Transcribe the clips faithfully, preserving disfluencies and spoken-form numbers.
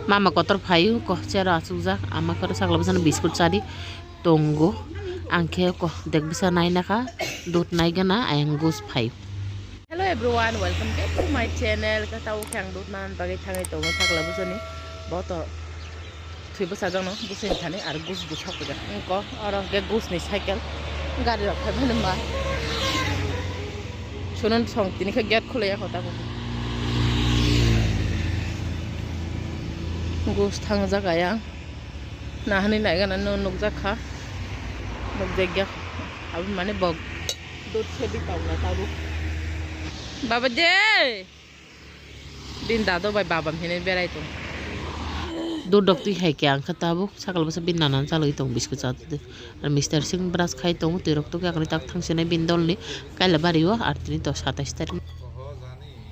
Mama kotor phaio ko chair o achukjak, ama khe sakla bwsano biscuit chari tongo. Ang khe ko dek bwsa nainakha, dut naigana ayang gus phai. Hello everyone, welcome back to my channel. Khe tabuk khe ang dut nan bagwi thangwi tongo sakla bwsani boto. Thwi bwsajak no bwswini thani ar gus gus hok phaikha. Wngkha oro hwnkhe gus ni cycle gari rok phai mani ma. Sunon song tini khe gate khulaiya kho tabuk. Gus thangjak ayang. Nahani naigana no nukjak kha. Nukjakya. Abo mane bok. Dut sebi tongla tabuk. Baba je. Bini dado bai babam hinwi berai tong. Dudok twi hai khe ang khe tabuk sakal bwsa bini nanani chalwi tong biscuit cha twi. Ar Mister Singh brush khai tongo, twi rok tokya kwrwi tak thang sinai bini dolni Kailabari o, ar tini to satais tarik.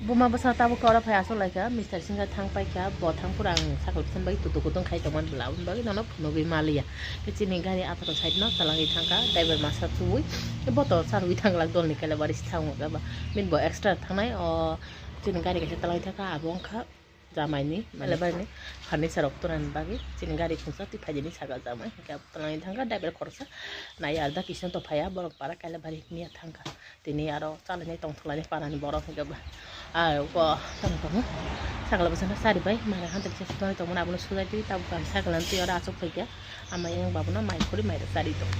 Buma bwsa tabuk khe oro phai aswk lai kha, Mister Singh khe thang pai kha, bo thang phuru ang sakal bwsani bagwi tutu kutung khai tongmani bwla, aboni bagwi nono phunugwi maliya. Khe chini gari atharo side no talangwi thang kha, driver masa chuwi, khe bo to charwi thang glak dolni Kailabari se thang hwnba. Bini bo extra thangnai o. Chini gari kaisa talai thaka, abo wngkha jamaini, mane, hmm, baini furniture rok tunani bagwi chini gari khungsa twi phaidini saka jamai, hwnkhe abo tunani thangkha driver khoroksa nai arda kisan to phaiya, borok para Kailabari miya thangkha, tini aro chalainai tongthoknai parani borok hwnkhe ba, ah, uko tamo tamo sakla bwsano chari bai mara hantri se tunani tongmani abono sujai twi tabuk ang sakla twi aro achuk phaikha, ama yang babono mai khuri mai rok chari tong.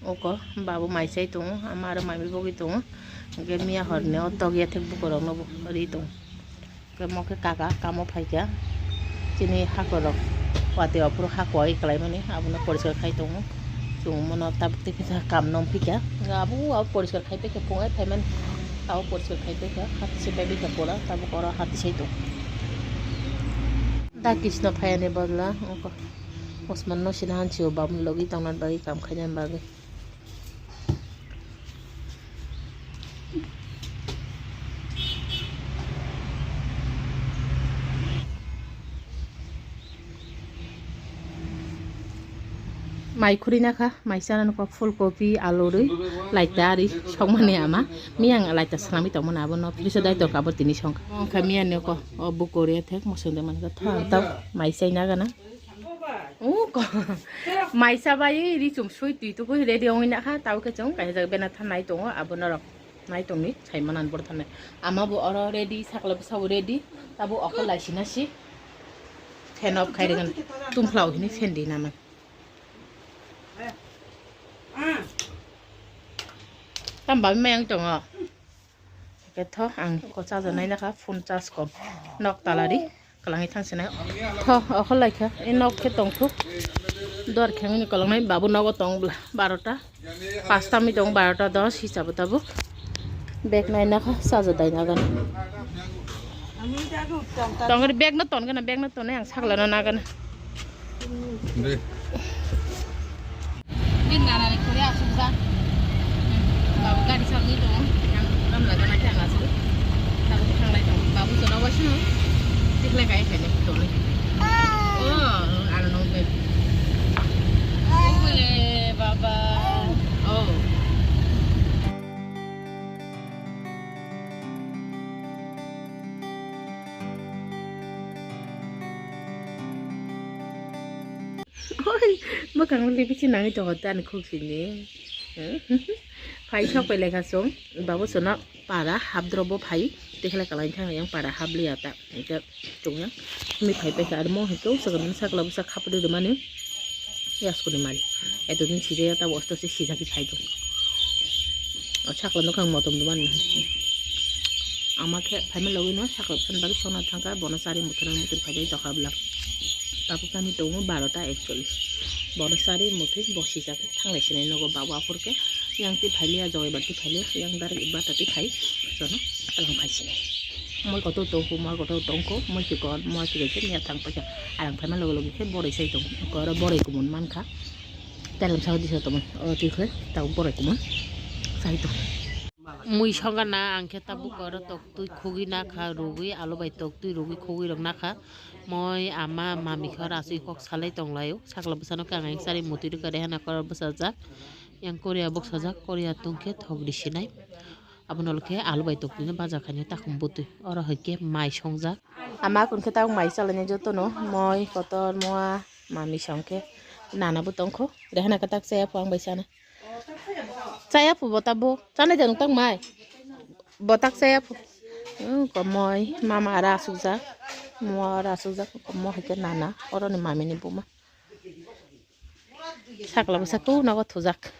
Oko babu mai chai tongo, ama aro mai bogwi tongo. Hwnkhe miya horni o tokya thik bukurokno bo ri tongo. Hwnkhe mo khe kaka kamo phaikha, chini hakorok watwi aphuru hakwagwi kwlaimani abono poriskar khai tongo. Chwng bono tabuk tei kisa kam nong phikha, hwnkhe abo abo poriskar khai paikha, phungai phaimani abo poriskar khai paikha, hati se pai paikha pura, tabuk oro hati sai tongo. Da kisno phaiani bodla oko. Osman no sina hanchi o bam logi tongna bagwi kam khaina bagwi. Mai khuri na kha, mai chana nokha, phul kopi, alu rwi, laita ari sokmani ama. Miyang laita salami tongmani abono, fridge o dai tongkha abo tini songkha. Wngkha miyani oko, o bukuri thek mosong de mankha, tho ang tau mai chai na gana. Uko. Mai chabai ri chum sui twi tugui ready ongwi nakha, tabo khe chwng kaisa jaga bena thanai tongo, abo norok nai tongni sai manan bor thanai. Ama bo oro ready, sakla bwsa bo ready, tabo okho lai sina si. Fan off khai rwgani. Tumphla o hini fan di naman. Tam babi mayang tongo. Hwnkhe tho ang kok chajaknai nakha phone charge kom nok talari kwlangwi thangsinai. Tho okhor laikha e nok khe tongthuk. Duar khengni kwlangnai babu nogo tong bwla barota. Pasta mi tong barota dos hisabo tabuk. Bag nai nakha chajakdai nagana. Tongri bag no tongana, bag no tongnai ang saklano nagana. Deh. Bin nana ni kore asuk ja. Babu gari salni tongo. Yang ram laga na kya ngasu. Babu thanglai tongo. Babu jona wasu no. Tiklai kai kai ne tongo. Oh, ano no be. Ule baba. Oh. Oi, bwkang libichi nangwi tongo ta ani khuk sini. Phai sok pai lekha song, babu sono para hapdro bo phai, tekhle kalai thang yang para hap liya ta. Hingke chungya, mi phai paikha, aro mo hingke o sakni sakla bwsa khapri rwmani. Yaskuni mari. Etodin sijaya tabo osto se sijaki phai tong. O sakla nokha ang motom duman. Ama khe phaima logino sakla bwsani bagwi sona thangkha, bono chari muthuna muthun phai tokha bwla. Tabuk kami tongo barota ekchollis. Bono chari muthwi bo sijak thanglai sinai nogo babu aphur khe yang twi phailiya, jogai bar twi phailiya, yang dar bata twi phai jono talang phai sinai. Moi kotor tongkho, moi kotor tongkho, moi chikon, moi chikon khe miya thang paikha. Arang phaima logi logi khe boroi sai tong. Oro boroi kumun mankha. Telam sao disa tongmani. Oro twi khe tabo boroi kumun sai tong. Mui songana ang khe tabuk oro tok twi khugwi nakha, rugwi alu bai tok twi rugwi khugwi rok nakha. Moi ama mami khe oro aswk kok salai tonglaio. Sakla bwsano khe ang yang chari mutwi rwkha, rehana khe oro bwsajak. Yang koria boksajak, koria tongkhe thok risinai. Abono khe alu bai toktwino baja khainai takhum bwtwi. Oro hai khe mai songjak. Ama kun khe tabuk mai chalainai jotono moi kotor mua mami song khe nana bo tongkho. Rehana kwtak chaya phu ang bai sana. Chaya phu bo tabuk. Chanai da nwng tak mai. Bo tak chaya phu. Komoi mama ara asukjak. Mua ara asukjak. Mo hai khe nana. Oroni mami ni buma. Sakla bwsa khe nogo thujak.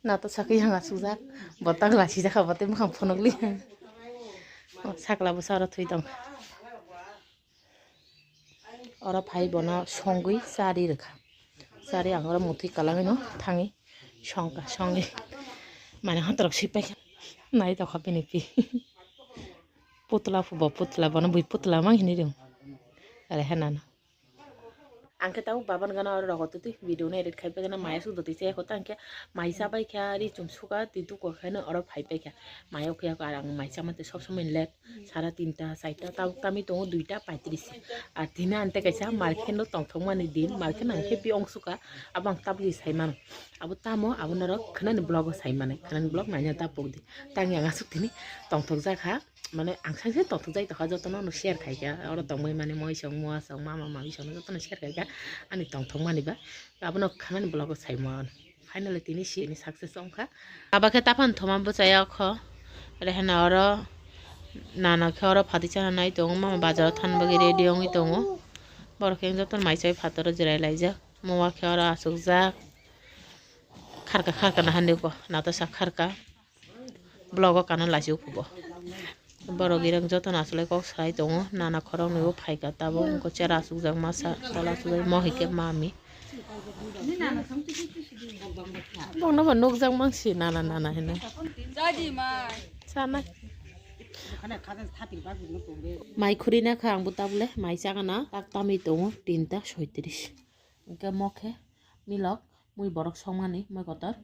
Nato sakhe yang asukjak. Botak lasi jakha bote mukhang phunukli. Sakla bwsa oro thwi tong. Oro phai bono songwi chari rwkha. Chari ang oro muthwi kwlangwino thangwi songkha, songwi mane hotorok swi paikha. Nai tokha bini pi. Putla phubo putla, bono bui putla mang hinwi rwng. Are hanano. Ang khe tabuk baban gana oro rogo twi video no edit khai paikha na maya suk dotwi chaya kho tang khe mai cha bai kha ri chum suka twi tuko khe no oro phai paikha. Maya ukhe ang mai cha mantwi sob somoi late. Sara tinta, saita tabuk tami tongo duita paitris. Ar tini ante kaisa market no tongthokmani din, market ang happy ongsuka, abo ang tabukni saimano. Abo tamo, abo norok khwnani vlog o saimani, khwnani vlog naina ta pokdi. Tang yang asuk tini tongthokjak ha, mane ang sangsai tongthokjai tokha, jotono no share khaikha, oro tongbai mani moisong, muasong, mama, mamisong no jotono share khaikha, ani tongthokmani ba, abono khwnani vlog o saimano. Finally tini siyani success wngkha. Aba khe taphano thoma bwchaya kho. Rehena oro nana khe oro phatwi chana nai tongo. Mama bazaro than bagwi ready wngwi tongo. Borok khe joto mai chai phataro jirai laijak. Mowa khe oro achukjak. Kharka kharka na handiko. Nato sak kharka. Vlog o kana laisio phubo. Borok irang jotono asolai kok salai tongo. Nana khoroknwi bo phaikha tabuk wngkha chera asukjak masa tola asukjak mo hai khe mami. Bongno bo nukjak mangsi nana nana hinwi. Chanai. Mai khurina kha ang bo tabule mai chagana tak tamwi tongo tinta soitris. Hwnkhe mo khe milok mui borok songmani moi kotor.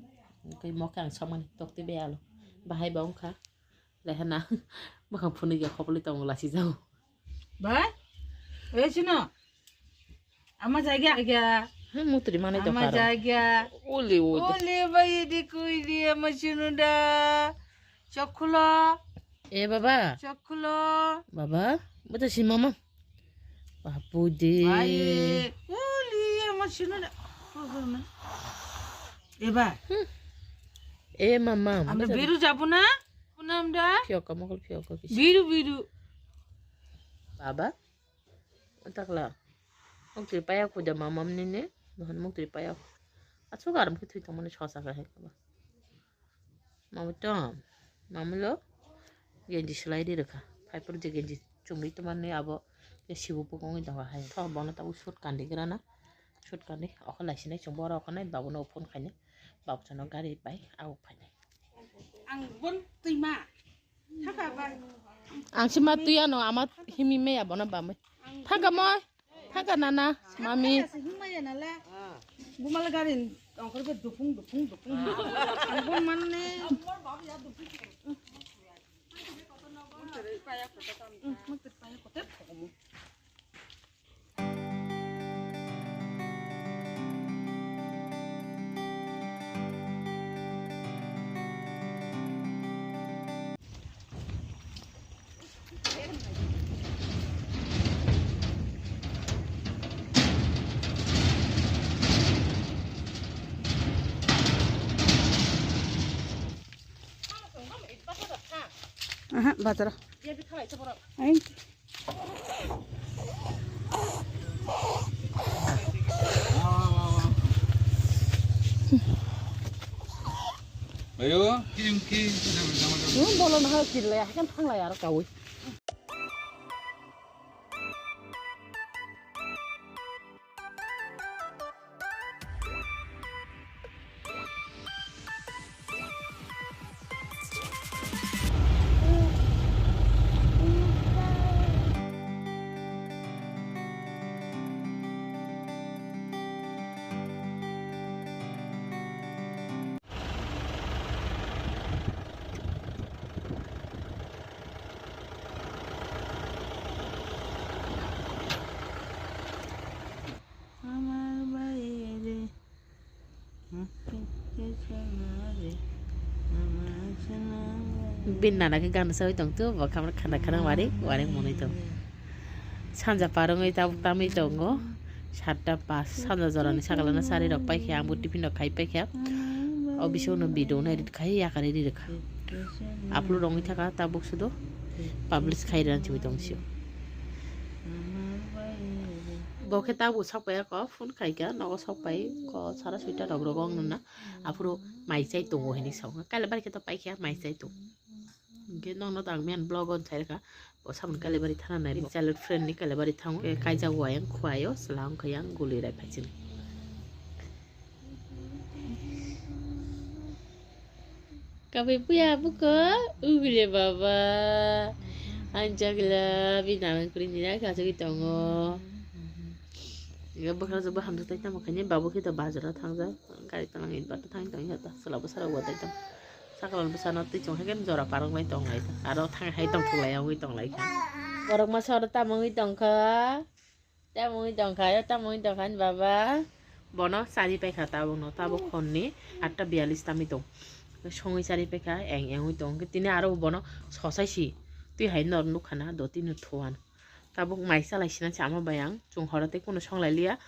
Hwnkhe mo khe ang songmani tokti be alo. Bahai bo wngkha. Lehena bwkhang phunukya khopoli tongo lachijao. Bai? Oya chino? Ama jagya agya. Hmm, mutri manai tong Ama karo. Jagya. Uli, uli. Uli bai di kuili ama chino da. Chokhulo. E baba. Chokhulo. Baba, bata si mama. Bapu de. Bai. Uli ama chino da. Eba. Hmm. E mama. Ama beru jabu na? Punam da? Phiyok ka mokol phiyok ka kisi. Biru, biru. Baba? Takla. Mukti payak puja mamam nini. Mohon mukti payak. Achu garam ki thui tongmani sosa ka hai kaba. Mama tom. Mama lo. Genji selai di rwkha. Paipor je genji chumui tomani abo. Ke sibu pukongwi tongkha hai. Tho bono tabuk sut kandi grana. Sut kandi. Okho lai sinai chumbo oro okho nai babu no phone khainai. Babu chano gari bai. Abo phainai. Ang bon twi ma. Thaka ba. Ang si ma twi ano ama himi me abono ba me. Thaka mo. Thaka nana mami. Himaya nala. Bumal garin ongkor be dupung dupung dupung. Ang bon manne. Aha, bazar. Ai. Ayo, kim ki. Bolo na kirle, kan thanglai aro kawi. Bini nana khe gana sawi tong tu, bo khamar khana khana warik warik mwnwi tong. Sanja par wngwi tabuk tamwi tongo. Satta pas sanja jorani sakala no sari rok paikha, ang bo tiffin rok khai paikha. O bisingo no video no edit khai yakari ri rwkha. Upload wngwi thaka tabuk sudo publish khai rwna chwi tong sio. Bo khe tabuk sok pai ako phone khai kha, nogo sok pai ko sara soita rok rogo wng nuna. Aphuru mai chai tongo hinwi sao. Kailabari khe to paikha mai chai tong. Hwnkhe nokno tang miyan vlog on sai rwkha. Bo samung Kalibari thana nai, childhood friend ni Kalibari thango. Khe kaijak wayang khuaio, chwla wngkha yang guli rai phaichini. Kabai puya buko, ugile baba. Anjagla, bini nana kwrwi ni rai kha jagwi tongo. Bwkha jagwi hamjak tai tamo khaini, babu khe to bazar o thangjak. Gari tonglang ni bata thang tong ya ta, chwla bwsarok bo tai tong. Sakal bwsano twi chong hai khe jora parok lai tong lai ta. Aro thang hai tong thok lai wngwi tong lai kha. Borok masa oro tamo wngwi tong kha. Tamo wngwi tong kha, tamo wngwi tong kha ni baba. Bono chari paikha tabuk no, tabuk honni atta biyalish tami tong. Songwi chari paikha, eng eng wngwi tong. Tini aro bono sosai si twi hai nor nukha na, do tini thuan. Tabuk mai chalai sina se ama bai ang, chwng horo tei kunu songlai liya.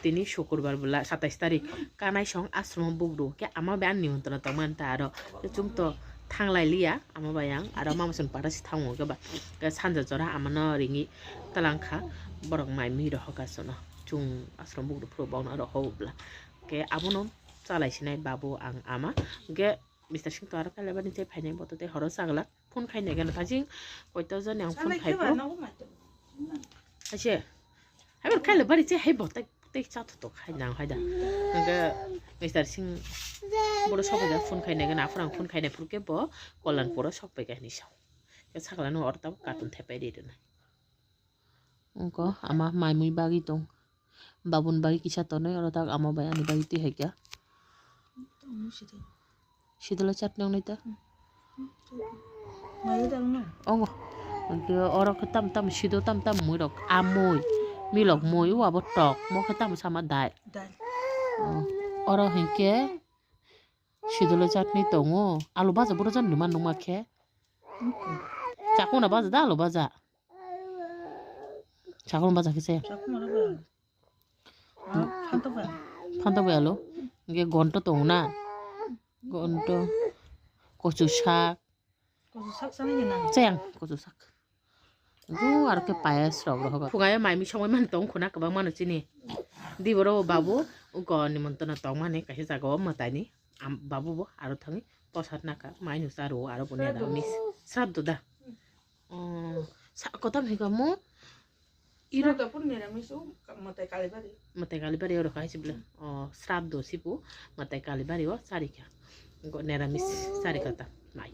Tini sukurbar bwla satais tarik, kanai song ashromo bugru khe ama bai ani nimontron tongmani ta aro. Khe chwng to thanglai liya ama bai ang, aro mama chwng pata si thango khe ba. Khe sanja jora ama no ringwi twlang kha, borok mai mui rohor ka chwng ashromo bugru phuru bono rohor bwla. Khe abono chalai sinai babu ang ama. Khe Mister Singh to aro Kalibari ni chai phainai, bo to tei horo chagla phone khainai gana thajing koito jani ang phone khai phuru. Aise, hai bo Kalibari chai hai bo tei tei cha thu to khai nang hai da. Hingke Mister Singh boro sok ja phone khainai gana, aphuru ang phone khainai phuru khe bo Kollanpur o sok pai kha hinwi sao. Khe sakla no oro tabuk carton thepai ri rwnai. Wngkha ama mai mui bagwi tong. Babuni bagwi kisa tonwi oro tak ama bai ani bagwi twi hai kha. Sidolo chutney wngnai ta. Ongo. Hwnkhe oro khe tam tam sido tam tam mui rok. Amui, milok mui, o abo tok. Mo khe tamo sama dal. Dal. Oh, oro hinkhe sidolo chutney tongo. Alu baja boro jan numa numa khe. Chakung na baja da alu baja. Chakung baja khe se. Chakung baja. Phantok bai alo. Hingke gonto tongo na. Gonto. Kochu sak. Kochu sak chana gina. Chayang kochu sak. Go aro khe payas rok rohogo. Phugayo mai mi songwi mani tong khuna kwbang mano chini. Di boro babu uko nimontona tong mani kaisa jaga o mwtai ni. Am, babu bo aro thangwi posat naka mai no charo aro bo nera mis. Sraddho da. Oh, sa kotam hika mo. Iro. Sraddho pun niramis o, ka-, mwtai Kalibari. Mwtai Kalibari oro khai sibla. Oh, sraddho sipu mwtai Kalibari o charikha. Go niramis charikha ta mai.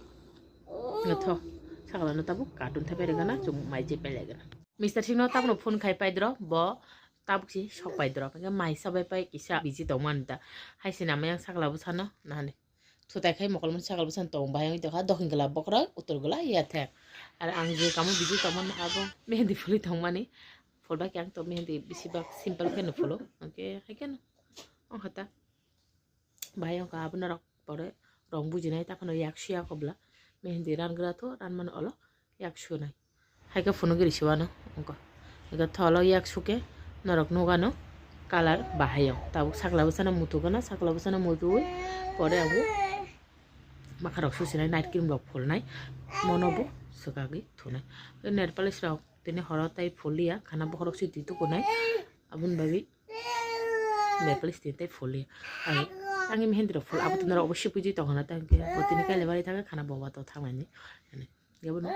Ngatho. Sakala no tabuk carton thepai rega na, chung mai je pelai gana. Mister Singh no tabuk no phone khai pai dro, bo tabuk si sok pai dro. Mai sabai pai kisa busy tong man ta. Hai sina mai ang sakala bwsano nahani. Thutai khai mokol mani sakal bwsano tong bai wngwi tongkha, dokin gala bokhorok, uttor gala yathek. Ar ang je kamo busy tongmani abo mehendi phulwi tongmani. Phulbai khe ang to mehendi besibak simple kheno phulo. Hwnkhe hai kheno wngkha ta. Bai wngkha abono rok pore rong bujinai ta phano yak suya kobla. Mehendi rangra tho ranmani olo yak sunai. Hai khe phunugwi risi wano wngkha. Ega tholo yak suke norok nugano colour bahai o. Tabuk sakla bwsano mutu gana, sakla bwsano mutuwi pore ang bo makharok susinai, night cream rok phulnai, mono bo swkagwi thunai. Nail polish rok tini horo tai phulya, khana bokhorok si twi tukunai, aboni bagwi nail polish tini tai phulya. Ang, angni mehendi rok phul, abo tini rok obo sipui tongkha na, tei hwnkhe bo tini Kalibari thangkhe khana boba to thangnaini. Yabono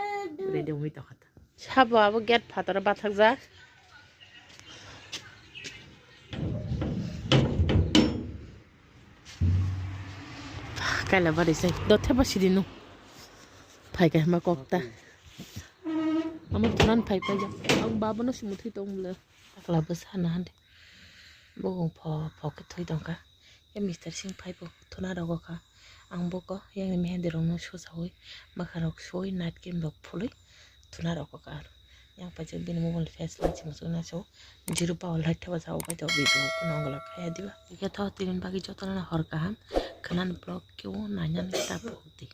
ready wngwi tongkha ta. Sabo abo gate phataro bathakjak. Kaila bari sai. Do theba sidi no. Phai khe ma kok ta. Amo thunan phai phai jak. Ang babono sumuthwi tong bwle. Takla bwsa na hande. Bukung pho pho khe thwi tongkha. Khe Mister Singh phai bo thuna rogo kha. Ang bo ko yang ni mehendi rok no sujaui, mwkhang rok sui, night cream rok phului thuna rogo kha aro. Yang paijak bini mobile flash light se muchungna so zero power light theba jao bai to video ko nongla khaya diba. Ikhe tho tini bagwi jotono hor kaham khwnani vlog khe o nainani ta phok di.